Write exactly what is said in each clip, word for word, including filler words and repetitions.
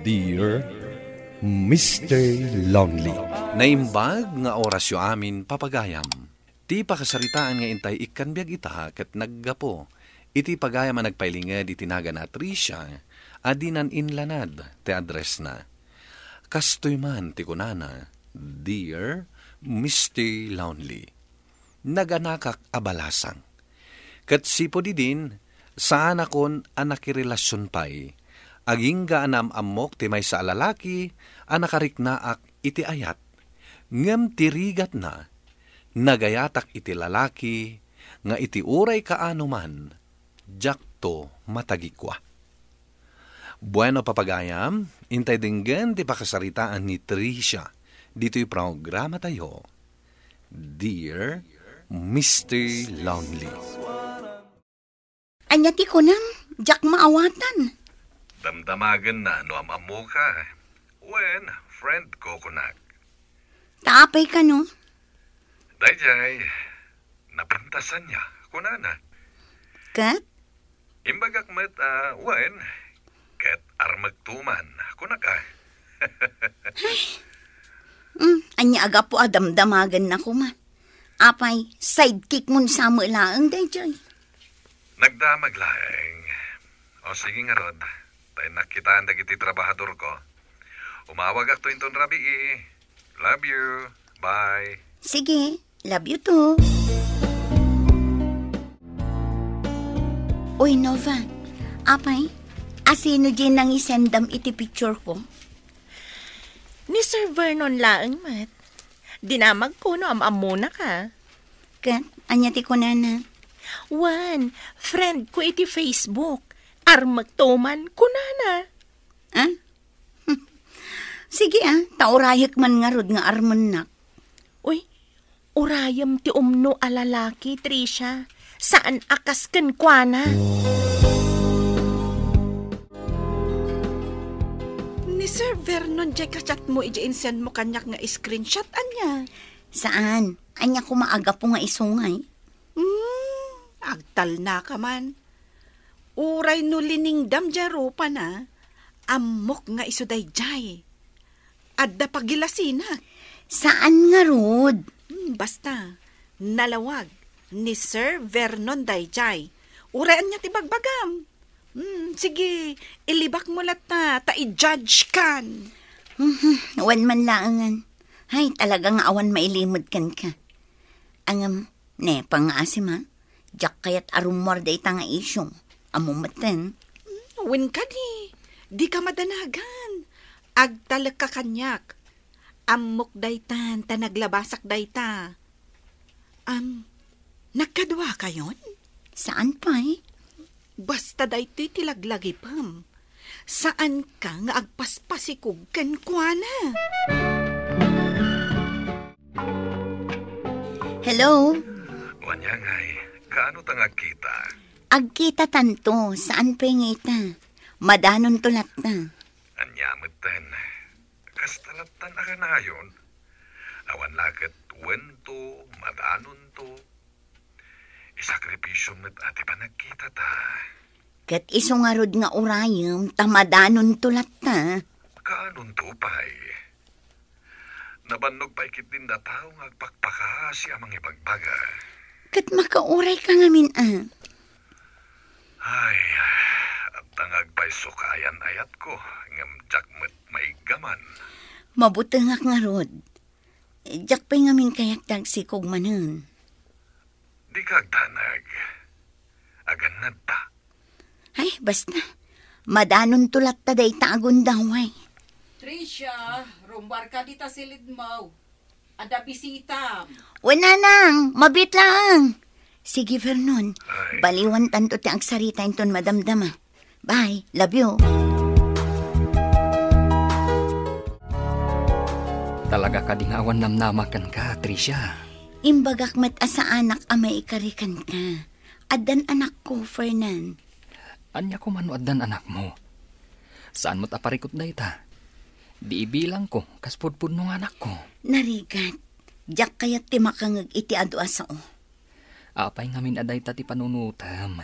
Dear Mister Lonely. Naimbag nga orasyo amin, papagayam. Ti pakasaritaan nga intay ikkan biag ita ket naggapu iti pagayam a nagpailinged iti nagan a Tricia a dinan inlanad ti addressna. Kastoy man ti kunana, "Dear Mister Lonely, naganakak a balasang. Ket sipud idin, saanakon a nakirelasion pay. Agingga a naam-ammok ti maysa a lalaki a nakariknaak iti ayat. Ngem ti rigatna, nagayatak iti lalaki nga iti uray kaano man, diakto matagikua." Bueno, papagayam, intay denggen ti pakasaritaan ni Tricia ditoy programatayo, Dear Mister Lonely. Ania ti kunam? Diak maawatan. Damdamagenna no am-ammoka. Wen, friend ko, kunak. Ta apay kano? Daydiay, napintasanna, kunana. Ket? Imbagak met a, wen, ket armekto man, kunaka. Mm, ania a gapu a damdamagenna koma? Apay, sidekick mon sa met laeng daydiay? Nagdamag laeng. O sige ngarud, ta innak kitaen dagiti trabahadorko. Umawagakto inton rabii. Love you. Bye. Sige, love you too. Uy, Nova, apay, asino diay nangisendam iti picture ko? Ni Sir Vernon laeng met. Dinamagko no am-ammonaka. Ket, ania ti kunana? Wen, friend ko iti Facebook. Armekto man, kunana. Ah? Sige, ah, ta urayek man ngarud nga armennak. Uy, urayem ti umno a lalaki, Tricia. Saan a kas kenkuana. Ni Sir Vernon diay ka-chat mo idiay insend mo kaniak nga screenshot, ania? Saan. Ania koma a gapu nga isu ngay? Hmm, agtalnaka man. Uray no liningdam diay rupana, ammok nga isu daydiay. Adda pagilasinak. Saan ngarud? Hmm, basta, nalawag ni Sir Vernon daydiay. Uray ania ti bagbagam. Hmm, sige, ilibak mo latta, ta i-judge kan. Mhm, awan man laengen. Hay, talaga nga awan mailimed kenka. Ngem, ne, pangngaasima, diak kayat a rummuar dayta nga isyu. Ammom metten. Hmm, wen kadi, dika madanagan. Agtalekka kaniak. Ammok daytan, ta naglabasak dayta. Am, nagkaduakayon? Saan pay? Basta daytoy ti laglagipem. Saanka nga agpaspasikog kenkuana. Hello? Wen, ngay, kaano ta nga agkita? Agkitatanto, saan pay nga ita? Madanonto latta. Ania metten? Kasta lattan a kanayon? Awan la ket wento, madanonto. Isakripisyo met a ti panagkitata. Ket isu ngarud nga urayem ta madanonto latta. Kaanonto pay? Nabannog pay ketdin a tao nga agpakpakaasi a mangibagbaga. Ket makaurayka ngamin a. Ay, adda nga agpayso kayan ayatko, ngem diak met maiggaman. Mabutengak ngarud. Diak pay ngamin kayat ti agsikog manen. Dika agdanag. Agannadta. Ay, basta. Madanonto latta dayta a gundaway. Tricia, rummuarka dita silidmo. Adda bisitam. Wen, nanang, mabiit laeng. Sige, Vernon. Ay. Baliwantanto ti agsarita inton madamdama. Bye. Love you. Talaga kadi nga awan namnama kenka, Tricia? Imbagak met a saanak a maikari kenka. Addan anakko, Fernan. Ania koma no addan anakmo? Saan met a parikut dayta. Di ibilangko kas pudpudno nga anakko. Narigat. Diak kayat ti makangeg iti adu a sao. Apay ngamin a dayta ti panunotem?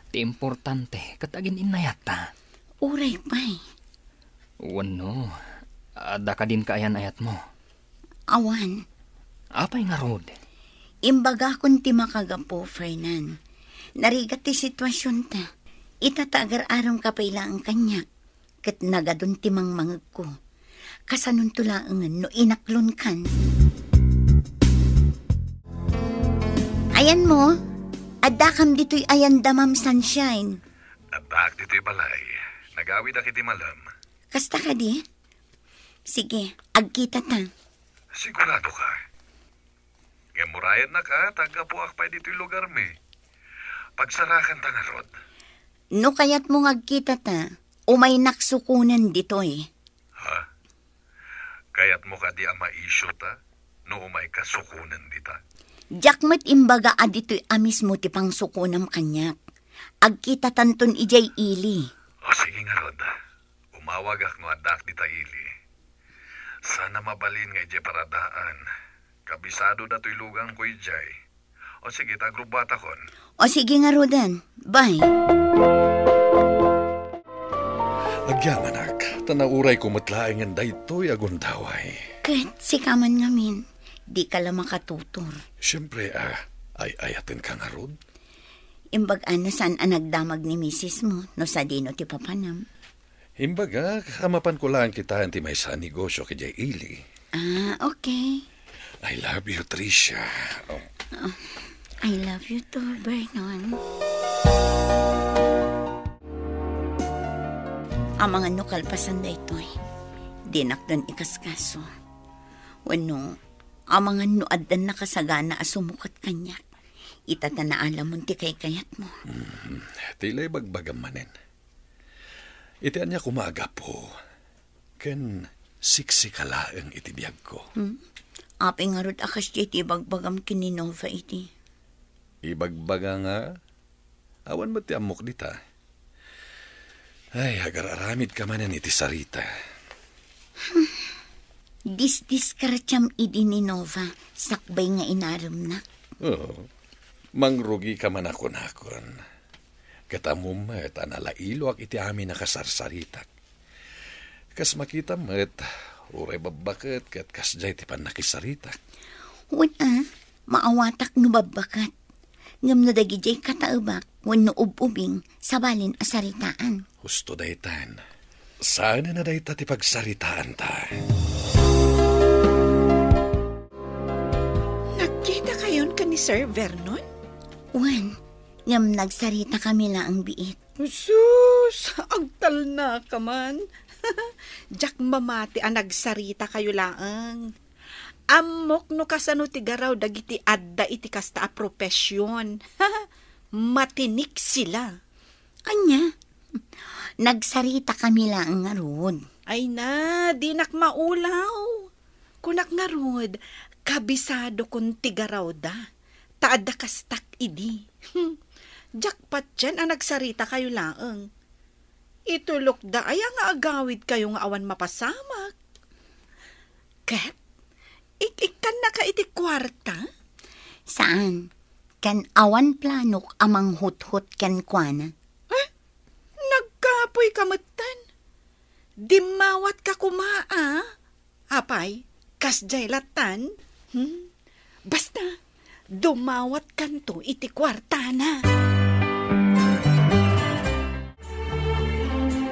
Ti importante, ket agin-innayatta. Uray pay. Wenno, adda kadin kaayan-ayatmo? Awan. Apay ngarud? Imbagakon ti makagapu, Fernan. Narigat ti situasionta. Ita ta agar-arem ka pay laeng kaniak, ket nagadun ti mangmangegko. Kasanonto laengen no inaklonkan? Ayanmo, addakam ditoy ayan da, Ma'am Sunshine. Addaak ditoy balay. Nagawidak iti malem. Kasta kadi? Sige, agkita ta. Sigurado ka? Ngem urayennaka, ta aggapuak pay ditoy lugarmi. Pagsarakan ta ngarud. No kayatmo nga agkita ta, umaynak sukonen ditoy. Ha? Kayatmo kadi a maisyu ta no umayka sukonen dita? Diak met imbaga a ditoy a mismo ti pangsukonam kaniak. Agkitatanton idiay ili. O sige ngarud. Umawagak no addaak dita ili. Sana mabalin nga idiay paradaan. Kabisado datoy luganko idiay. O sige, ta agrubbatakon. O sige ngaruden. Bye. Agyamanak, ta naurayko met laengen daytoy a gundaway. Ket sika man ngamin, dika la makatutor. Siempre, a, ay-ayatenka ngarud. Imbag-a no saan a nagdamag ni misismo, no sadino ti papanam. Imbagak a mapanko laeng kitaen ti maysa a negosio idiay ili. Ah, okay. I love you, Tricia. Oh. Oh, I love you too, Vernon. Amangan no kalpasan daytoy, dinakdan ikaskaso. Wenno, amangan no addan nakasagana a sumukat kaniak. Ita ta naalamon ti kaykayatmo. Mm, ti la ibagbagam manen. Iti ania koma a gapu, ken siksika laeng iti biagko. Hmm? Apay ngarud a kasdiay ti ibagbagam ken ni Nova idi? Ibagbaga nga, awan met ti ammok dita. Ay, agar-aramidka manen iti sarita. Disdiskartiam idi ni Nova, sakbay nga inaremnak. Oo. Mangrugika man a kunakon. Ket ammom met a nalailoak iti amin a kasarsaritak. Kas makitam met, uray babbaket ket kasdiay ti pannakisaritak. Wen a, maawatak no babbaket. Ngem no dagidiay kataebak wenno ub-ubing, sabalin a saritaan. Husto daytan. Saanen a dayta ti pagsaritaanta. Nagkitakayon ken ni Sir Vernon? Wen, ngem nagsaritaka laeng biit. Sus, agtalnaka man. Diak mamati a nagsaritakayo laeng. Ammok no kasano ti garaw dagiti adda iti kasta a profession. Matinik sila. Ania? Nagsaritaka laeng ngarud. Ay na, dinak maulaw. Kunak ngarud, kabisadokon ti garawda, ta adda kastak idi. Hmm, diak patien a nagsaritakayo laeng. Itulokda aya nga agawidkayo nga awan mapasamak? Ket, ik-ikkannaka iti kuarta? Saan. Ken awan planok a manghuthot kenkuana. Eh, nagkapuyka metten. Dimmawatka koma, a? Apay, kasdiay lattan? Hmm? Basta, dumawatkanto iti kuartana.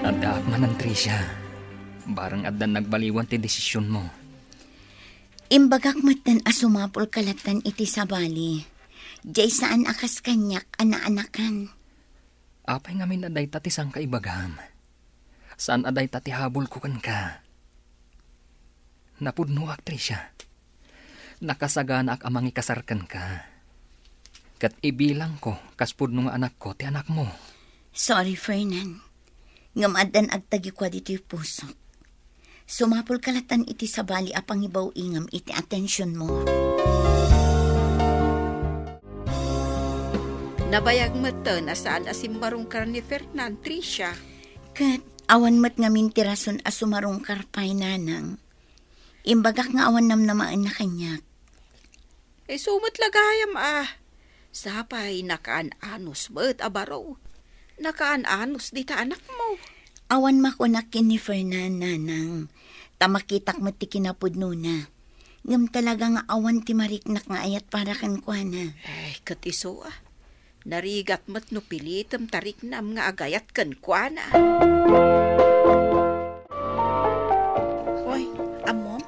Addaak manen, Tricia. Bareng addan nagbaliwan ti desisionmo. Imbagak metten a sumapulka lattan iti sabali. Diay saan a kas kaniak a naanakan. Apay ngamin a dayta ti sangkaibagam? Saan a dayta ti habolko kenka? Napudnoak, Tricia. Nakasaganaak a mangikasar kenka. Ket ibilangko kas pudno nga anakko ti anakmo. Sorry, Fernan. Ngem addan agtagikua ditoy pusok. Sumapulka lattan iti sabali a pangibaw-ingam iti atensionmo. Nabayag metten a saan a simmarungkar ni Fernan, Tricia. Ket awan met ngamin ti rason a sumarungkar pay, Nanang. Imbagak nga awan namnamaenna kaniak. Isu met la gayam a. Sapay nakaan-anos met a baro. Nakaan-anos dita anakmo. Awan makunak ken ni Fernan, nanang, ta makitak met ti kinapudnona. Ngem talaga nga awan ti mariknak nga ayat para kenkuana. Ay, ket isu, a. Narigat met no pilitem ta riknam nga agayat kenkuana. Oy, ammom,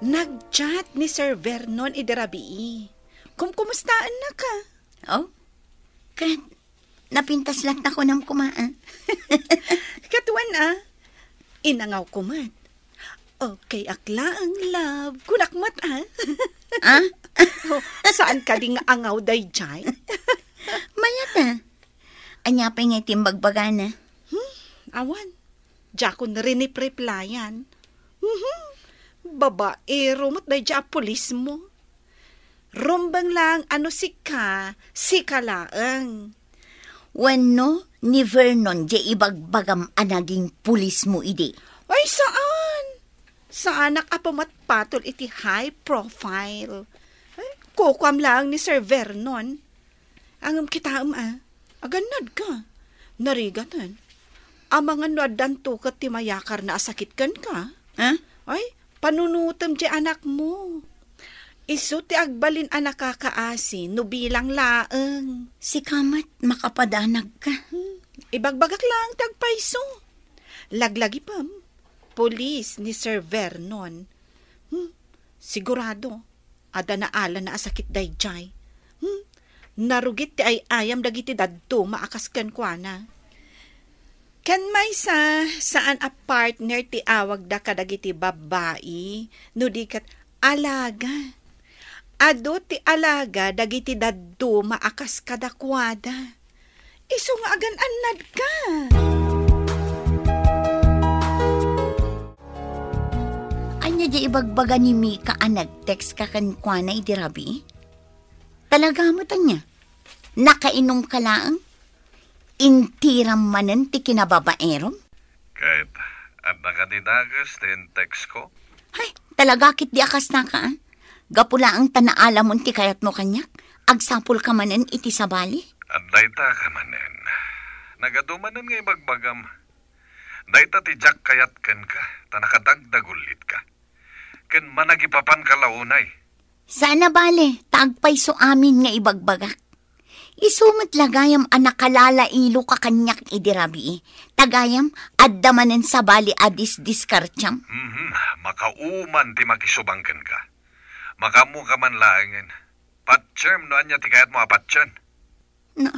nag-chat ni Sir Vernon idi rabii. Kumkumustaennaka? Oh? Ket napintas latta kunam koma, a? Ket wen, a? Inangawko met. Okay ak laeng, love. Kunak met, a? A? Oh, saan kadi nga angaw daydiay? Mayat, a. Ania pay nga iti imbagbagana? Hmm, awan. Diakon rinip-replyan. Mhm. Babaero met daydiay a pulismo. Rumbeng laeng a no sika, sika laeng. Wenno ni Vernon diay ibagbagam a naging pulismo idi? Ay, saan. Saanak a pumatpatol iti high profile. Ay, kukuam laeng ni Sir Vernon. Ngem kitaem, a. Agannadka. Narigaten. Amangan no addanto ket ti mayakarna a sakit kenka. Ha? Ay, panunotem diay anakmo. Isu ti agbalin a nakakaasi no bilang laeng. Sika met, makapadanagka. Hmm. Ibagbagak laeng ti agpayso. Laglagipem, pulis ni Sir Vernon. Hmm. Sigurado, adda naalana a sakit daydiay. Hmm. Narugit ti ay-ayam dagiti dadduma a kas kenkuana. Ken maysa, saan a partner ti awagda kadagiti babbai, no di ket alaga. Adu ti alaga dagiti dadduma a kas kadakuada. Isu nga agan-annadka. Ania diay ibagbaga ni Mika a nag-text ka kenkuana idi rabii? Talaga met ania? Nakainumka laeng? Intiram manen ti kinababaerom? Ket adda kadi dakes ti in-text ko? Ay, talaga ketdi a kasta ka, a? Gapu laeng ta naalamon ti kayatmo kaniak, agsapulka manen iti sabali? Adda ita ka manen. Nagadu manen nga ibagbagam. Dayta ti diak kayat kenka, ta nakadagdagullitka. Ken managipapanka la unay. Saan a bale, ta agpayso amin nga ibagbagak. Isu met la gayam a nakalalailo ka kaniak idi rabii. Ta gayam, adda manen sabali a disdiskartiam. Mhm, makauman ti makisubang kenka. Makaammoka man laengen. Patiem no ania ti kayatmo a patien. Na,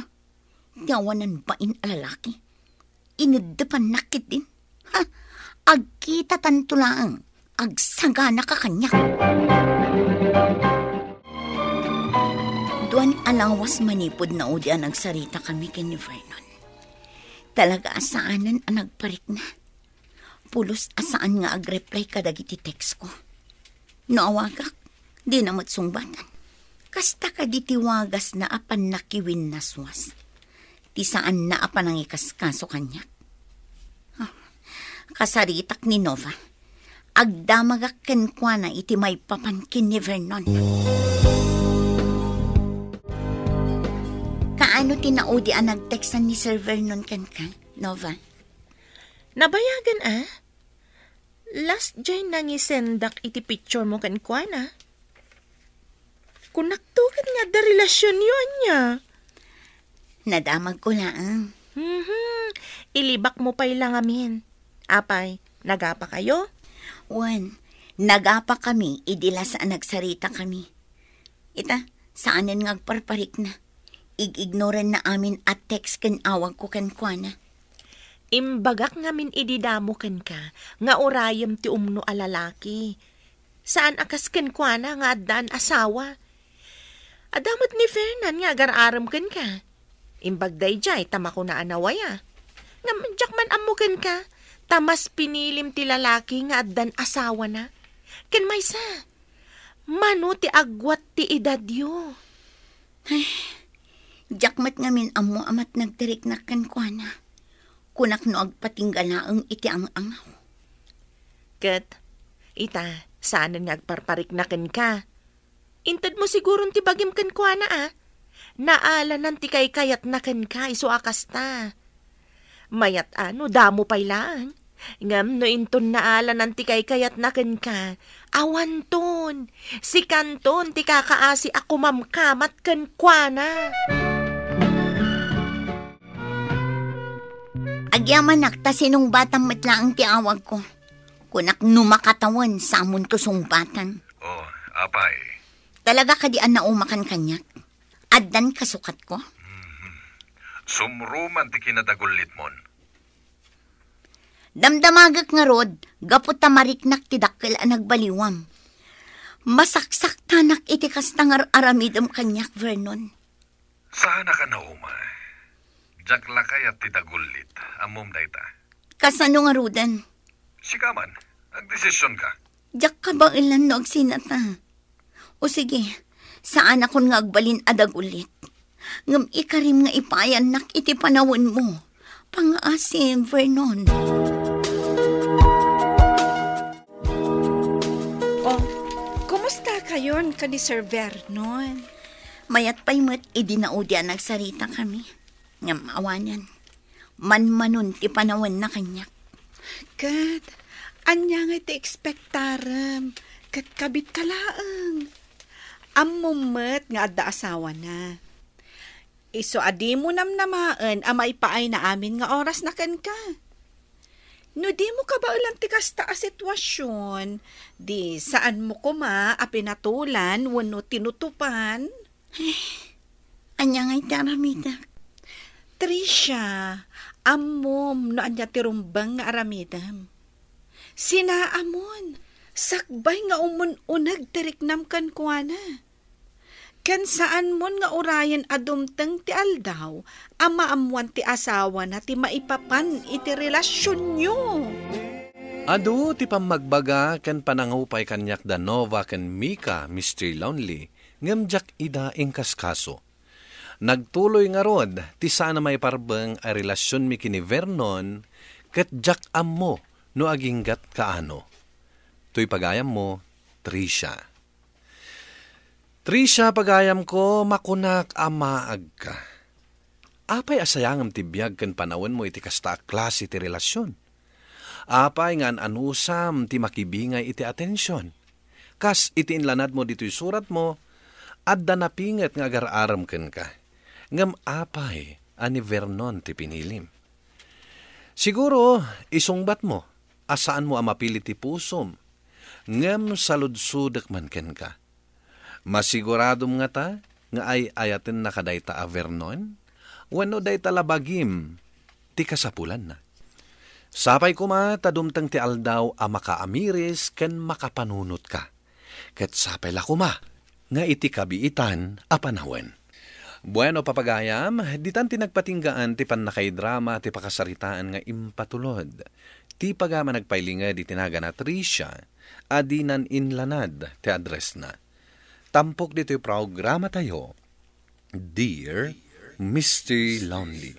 ti awanan bain a lalaki. Ineddepannak ketdin. Ha? Agkitatanto laeng. Agsaganaka kaniak. Duan a lawas manipud naudi a nagsaritakami ken ni Vernon. Talaga a saanen a nagparikna. Pulos a saan nga agreply kadagiti text ko. No awagak, dina met sungbatan. Kasta kadi ti wagasna a pannakiwinnaswas. Ti saanna a panangikaskaso kaniak. Ah, kasaritak ni Nova. Agdamagak kenkuana iti maipapan ken ni Vernon. Kaano ti naudi a nagtekstan ni Sir Vernon kenka, Nova? Nabayagen, a? Last diay nangisendak iti picture mo kenkuana. Kunakto ket nga adda relasionyo, ania? Nadamagko laeng. Mhm. Ilibak mo pay la ngamin. Apay, nagapakayo? Wen, nagapakami idi la saan a nagsaritakami. Ita, saanen nga agparparikna. Ig-ignoranna amin a text ken awagko kenkuana. Imbagak ngamin idi damo kenka nga urayem ti umno a lalaki. Saan a kas kenkuana nga addaan asawa. Adda met ni Fernan nga agar-arem kenka. Imbag daydiay ta makuna a nawaya. Ngem diak man ammo kenka, ta mas pinilim ti lalaki nga addan asawana. Ken maysa, mano ti agwat ti edadyo? Ay, diak met ngamin ammo a matnag ti riknak kenkuana. Kunak no agpatingga laeng iti ang-angaw. Ket, ita, saanen nga agparparikna kenka. Inted mo siguron ti bagim kenkuana, a? Naalanan ti kaykayatna kenka, isu a kasta. Mayat a no damo pay laeng. Ngem no inton naalanan ti kaykayatna kenka, awanton, sikanton ti kakaasi a kumamkamat kenkuana. Agyamanak ta sinungbatam met laeng ti awagko. Kunak no makatawen, samonto sungbatan. Oh, apay. Talaga kadi a naumakan kaniak? Addan kasukatko? Sumruman ti kinadagullitmon. Damdamagek ngarud, gapu ta mariknak ti dakkel a nagbaliwam. Masaksaktanak iti kasta nga ar-aramidem kaniak, Vernon. Saanak a nauma. Diak la kayat ti dagullit. Ammom dayta. Kasano ngaruden? Sika man, agdesisionka. Diak kabaelan no agsinata. O sige, saanakon nga agbalin a dagullit. Ngem ikarim nga ipayannak iti panawenmo. Pangngaasim, Vernon. Oh, kumusta kayon ken ni Sir Vernon? Mayat pay met idi naudi a nagsaritakami. Ngem awanen, manmanon ti panawenna kaniak. Ket, ania ngay ti ekspektarem? Ket kabitka laeng. Ammom met nga adda asawana. Isu a dimo namnamaen a maipaayna amin nga orasna kenka. No dimo kabaelan ti kasta a situasion, di saanmo koma a pinatolan wenno tinutopan? Eh, ania ngay ti aramidek? Tricia, ammom no ania ti rumbeng nga aramidem. Sinaamon, sakbay nga umun-uneg ti riknam kenkuana. Ken saanmon nga urayen a dumteng ti aldaw a maammoan ti asawana ti maipapan iti relasionyo. Adu ti pammagbaga ken panangupay kaniak da Nova ken Mika, Mister Lonely, ngem diak ida inkaskaso. Nagtuloy ngarud ti saan a maiparbeng a relasionmi ken ni Vernon ket diak ammo no aginggat kaano. Toy pagayammo, Tricia. Tricia, pagayamko, makunak a maagka. Apay a sayangem ti biag ken panawenmo iti kasta a klase ti relasion? Apay nga an-anusam ti makibingay iti atension? Kas iti inlanadmo ditoy suratmo, adda napinget nga agar-arem kenka. Ngem apay a ni Vernon ti pinilim? Siguro, isungbatmo a saanmo a mapili ti pusom, ngem saludsodek man kenka. Masiguradom ngata nga ay-ayatennaka dayta a Vernon? Wenno dayta la bagim ti kasapulanna? Sapay koma ta dumteng ti aldaw a makaamiris ken makapanunotka. Ket sapay la koma nga iti kabiitan a panawen. Bueno, papagayam, ditan ti nagpatinggaan ti pannakaidrama ti pakasaritaan nga impatulod. Ti pagayam a nagpailinged iti nagan a Tricia, a dinan inlanad ti addressna. Tampok ditoy programatayo, Dear Mister Lonely.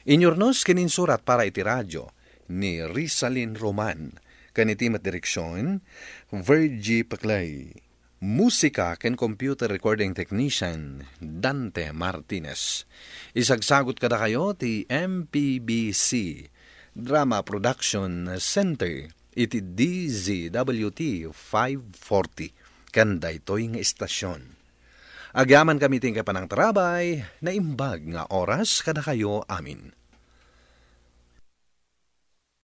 Inyurnos ken insurat para iti radio ni Rizalin Roman, ken iti met direksion, Virgie Peclay. Musika ken computer recording technician, Dante Martinez. Isagsagot kadakayo ti M P B C Drama Production Center iti D Z W T five forty, ken daytoy nga istasion. Agyamankami ti panangtarabay, naimbag nga oras kadakayo amin.